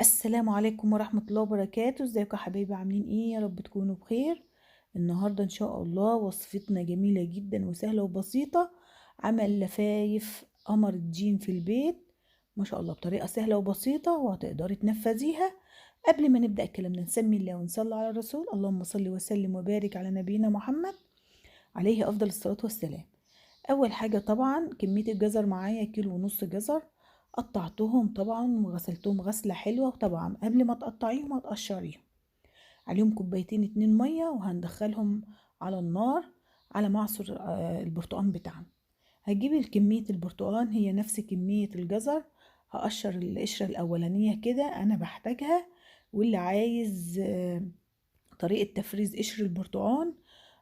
السلام عليكم ورحمة الله وبركاته. ازيكم يا حبايبي؟ عاملين ايه؟ يا رب تكونوا بخير. النهاردة ان شاء الله وصفتنا جميلة جدا وسهلة وبسيطة، عمل لفايف قمر الدين في البيت ما شاء الله، بطريقة سهلة وبسيطة وهتقدري تنفذيها. قبل ما نبدأ كلامنا نسمي الله ونصلي على الرسول، اللهم صل وسلم وبارك على نبينا محمد عليه أفضل الصلاة والسلام. أول حاجة طبعا كمية الجزر معايا 1.5 كيلو جزر، قطعتهم طبعا وغسلتهم غسلة حلوة، وطبعا قبل ما تقطعيهم هتقشريهم. عليهم 2 كوباية مية، وهندخلهم على النار على معصر البرتقان بتاعنا. هجيب الكمية البرتقان هي نفس كمية الجزر، هقشر القشرة الأولانية كده أنا بحتاجها، واللي عايز طريقة تفريز قشر البرتقان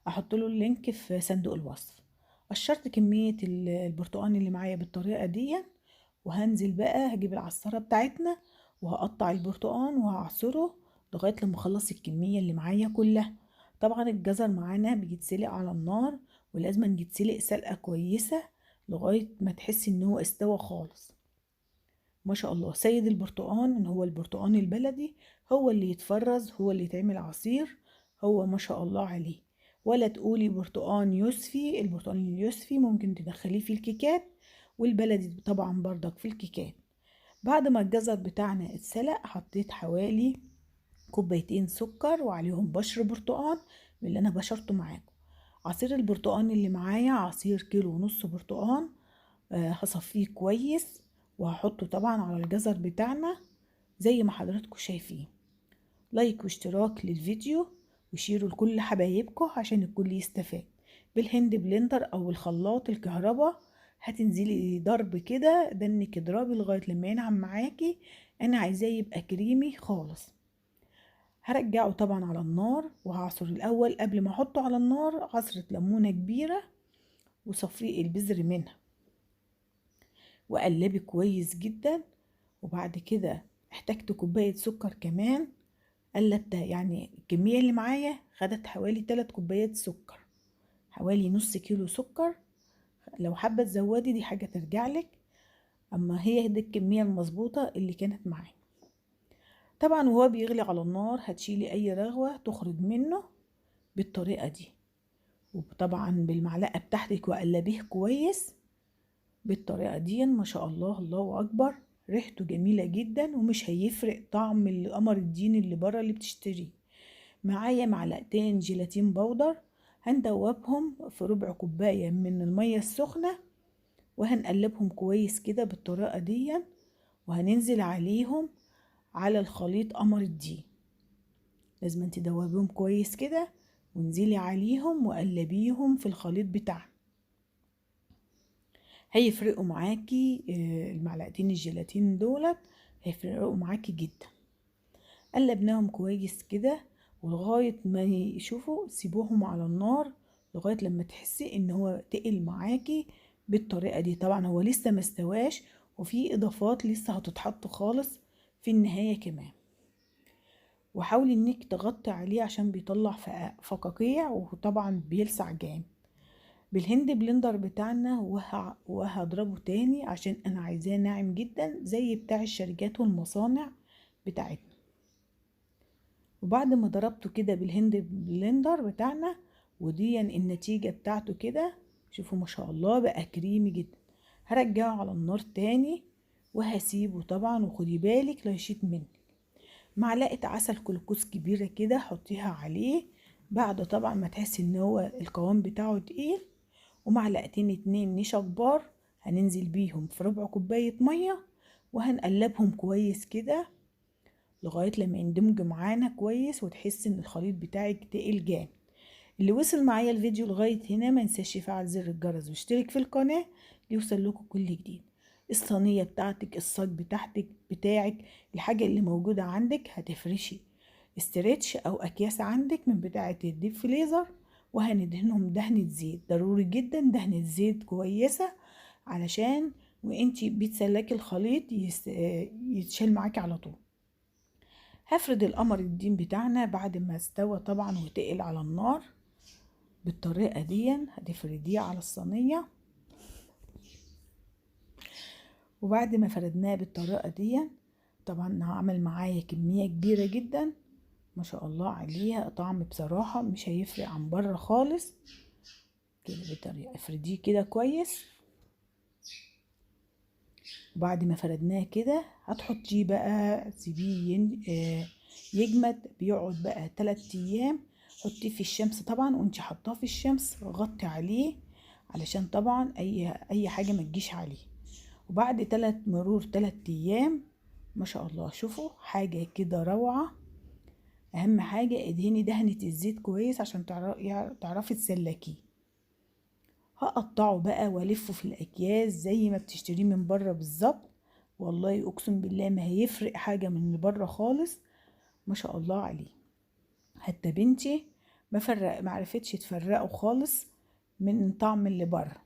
أحط له ال link في صندوق الوصف. قشرت كمية البرتقان اللي معايا بالطريقة دي، وهنزل بقى هجيب العصارة بتاعتنا وهقطع البرتقان وهعصره لغاية لما اخلص الكمية اللي معايا كلها. طبعا الجزر معانا بيتسلق على النار، ولازم يتسلق سلقة كويسة لغاية ما تحسي ان هو استوى خالص ما شاء الله. سيد البرتقان ان هو البرتقان البلدي هو اللي يتفرز، هو اللي يتعمل عصير، هو ما شاء الله عليه. ولا تقولي برتقان يوسفي، البرتقان اليوسفي ممكن تدخليه في الكيكات، والبلدي طبعا برضك في الكيكات. بعد ما الجزر بتاعنا اتسلق حطيت حوالي 2 كوباية سكر وعليهم بشر برتقان من اللي انا بشرته معاكم. عصير البرتقان اللي معايا عصير 1.5 كيلو برتقان، هصفيه كويس وهحطه طبعا على الجزر بتاعنا زي ما حضراتكم شايفين. like واشتراك للفيديو وشيروا لكل حبايبكم عشان الكل يستفاد. بال hand blender او الخلاط الكهرباء هتنزلي ضرب كده، دنك اضربي لغاية لما ينعم معاكي. انا عايزاه يبقى كريمي خالص. هرجعه طبعا على النار وهعصر الاول قبل ما احطه على النار عصره ليمونه كبيرة وصفيه البذر منها، وقلبي كويس جدا. وبعد كده احتجت كوباية سكر كمان قلبتها، يعني الكمية اللي معايا خدت حوالي 3 كوبايات سكر، حوالي نص كيلو سكر. لو حابة تزودي دي حاجة ترجع لك، اما هي دي الكمية المظبوطه اللي كانت معايا. طبعا وهو بيغلي على النار هتشيلي اي رغوه تخرج منه بالطريقة دي، وطبعا بالمعلقه بتاعتك وقلبيه كويس بالطريقة دي. ما شاء الله الله اكبر، ريحته جميلة جدا ومش هيفرق طعم القمر الدين اللي بره اللي بتشتريه. معايا 2 معلقة جيلاتين بودر هندوبهم في ربع كوباية من المية السخنة، وهنقلبهم كويس كده بالطريقة دي، وهننزل عليهم على الخليط قمر الدين. لازم تدوبيهم كويس كده وانزلي عليهم وقلبيهم في الخليط بتاعنا. هيفرقوا معاكي المعلقتين الجيلاتين دولت هيفرقوا معاكي جدا. قلبناهم كويس كده ولغاية ما يشوفوا سيبوهم على النار لغاية لما تحسي ان هو تقل معاكي بالطريقة دي. طبعا هو لسه ما استواش وفي اضافات لسه هتتحط خالص في النهاية كمان. وحاولي انك تغطي عليه عشان بيطلع فقاقيع وطبعا بيلسع جامد. بال hand blender بتاعنا وهضربه تاني عشان انا عايزاه ناعم جدا زي بتاع الشركات والمصانع بتاعتنا. وبعد ما ضربته كده بال hand blender بتاعنا ودي النتيجة بتاعته كده، شوفوا ما شاء الله بقى كريمي جدا. هرجعه على النار تاني وهسيبه طبعا، وخدي بالك لا يشيط منك. معلقة عسل كلوكوز كبيرة كده حطيها عليه بعد طبعا ما تحسي ان هو القوام بتاعه تقيل. ومعلقتين 2 نشا كبار هننزل بيهم في ربع كوباية مية، وهنقلبهم كويس كده لغاية لما يندمجوا معانا كويس وتحس ان الخليط بتاعك تقل جامد. اللي وصل معايا الفيديو لغاية هنا ما ينساش يفعل زر الجرس ويشترك في القناة ليوصل لكم كل جديد. الصينية بتاعتك، الصاج بتاعك، الحاجة اللي موجودة عندك هتفرشي stretch او اكياس عندك من بتاعة ال deep freezer، وهندهنهم دهنة زيت. ضروري جدا دهنة زيت كويسة علشان وانتي بتسلكي الخليط يتشال معاكي على طول. هفرد القمر الدين بتاعنا بعد ما استوى طبعا وتقل على النار بالطريقة دي، هتفرديه على الصينية. وبعد ما فردناه بالطريقة دي طبعا هعمل معايا كمية كبيرة جدا ما شاء الله عليها، طعم بصراحة مش هيفرق عن بره خالص. كده بطريقة افرديه كده كويس. وبعد ما فردناه كده هتحطيه بقى، تسيبيه يجمد، بيقعد بقى 3 ايام. حطيه في الشمس طبعا، وانتي حطاه في الشمس غطي عليه علشان طبعا اي حاجة ما تجيش عليه. وبعد مرور 3 ايام ما شاء الله، شوفوا حاجة كده روعه. اهم حاجة ادهني دهنه الزيت كويس عشان تعرفي تسلكيه. هقطعه بقى والفه في الاكياس زي ما بتشتريه من بره بالظبط، والله اقسم بالله ما هيفرق حاجة من اللي بره خالص ما شاء الله عليه. حتى بنتي ما عرفتش تفرقه خالص من طعم اللي بره،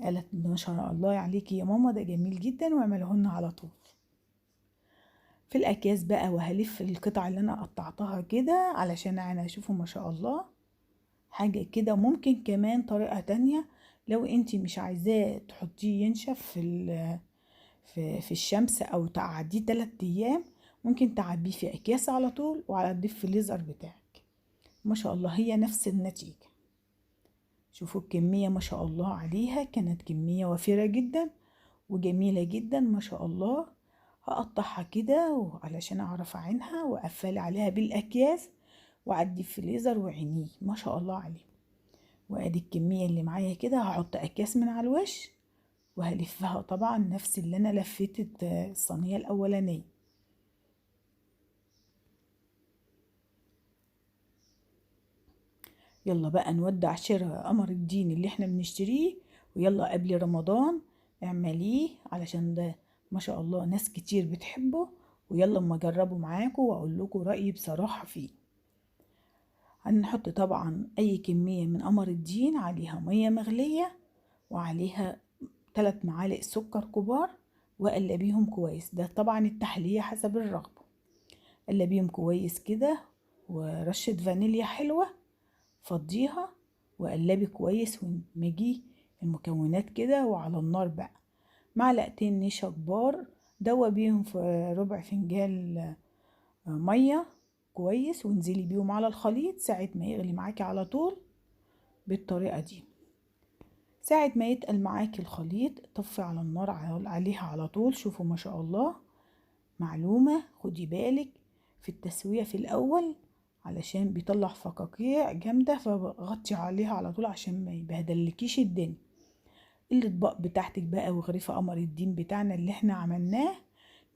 قالت ما شاء الله عليكي يا ماما ده جميل جدا، واعملهن على طول في الاكياس بقى. وهلف القطع اللي انا قطعتها كده علشان انا اشوفه ما شاء الله حاجة كده. ممكن كمان طريقه تانية لو انتي مش عايزاه تحطيه ينشف في الشمس او تقعديه 3 ايام، ممكن تعبيه في اكياس على طول وعلى الديب فريزر بتاعك. ما شاء الله هي نفس النتيجة. شوفوا الكمية ما شاء الله عليها، كانت كمية وفيرة جدا وجميلة جدا ما شاء الله. هقطعها كده علشان اعرف اعينها، واقفل عليها بالاكياس واعدي في الفريزر وعينيه ما شاء الله عليه. وادي الكمية اللي معايا كده، هحط اكياس من على الوش وهلفها طبعا نفس اللي انا لفيت الصينية الاولانية. يلا بقى نودع شراء قمر الدين اللي احنا بنشتريه، ويلا قبل رمضان اعمليه علشان ده ما شاء الله ناس كتير بتحبه. ويلا اما اجربه معاكم واقول لكم رأيي بصراحة فيه. هنحط طبعا اي كمية من قمر الدين عليها مية مغلية وعليها 3 معالق سكر كبار، وقلبيهم كويس. ده طبعا التحلية حسب الرغبة. قلبيهم كويس كده، ورشة فانيليا حلوة فضيها، وقلبي كويس وادمجي المكونات كده. وعلى النار بقى معلقتين نشا كبار دوبيهم في ربع فنجان مية كويس، وانزلي بيهم على الخليط ساعة ما يغلي معاكي على طول بالطريقة دي. ساعة ما يتقل معاكي الخليط طفي على النار عليها على طول. شوفوا ما شاء الله. معلومة خدي بالك في التسوية في الأول علشان بيطلع فقاقيع جامدة، فغطي عليها على طول عشان ما يبهدلكيش الدنيا. الاطباق بتاعتك بقى وغريفة قمر الدين بتاعنا اللي احنا عملناه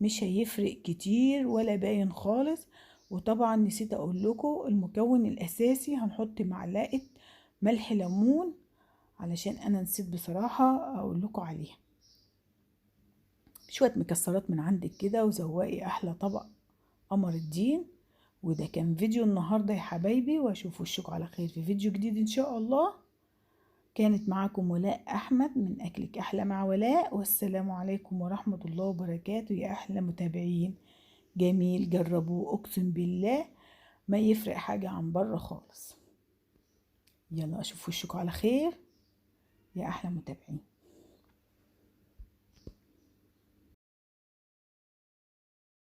مش هيفرق كتير ولا باين خالص. وطبعا نسيت اقول لكم المكون الاساسي، هنحط معلقة ملح ليمون علشان انا نسيت بصراحة اقول لكم عليها. شوية مكسرات من عندك كده، وزوقي احلى طبق قمر الدين. وده كان فيديو النهاردة يا حبايبي، واشوف وشكم على خير في فيديو جديد ان شاء الله. كانت معاكم ولاء احمد من اكلك احلى مع ولاء، والسلام عليكم ورحمة الله وبركاته يا احلى متابعين. جميل، جربوه اقسم بالله ما يفرق حاجة عن بره خالص. يلا اشوف وشكم على خير يا احلى متابعين.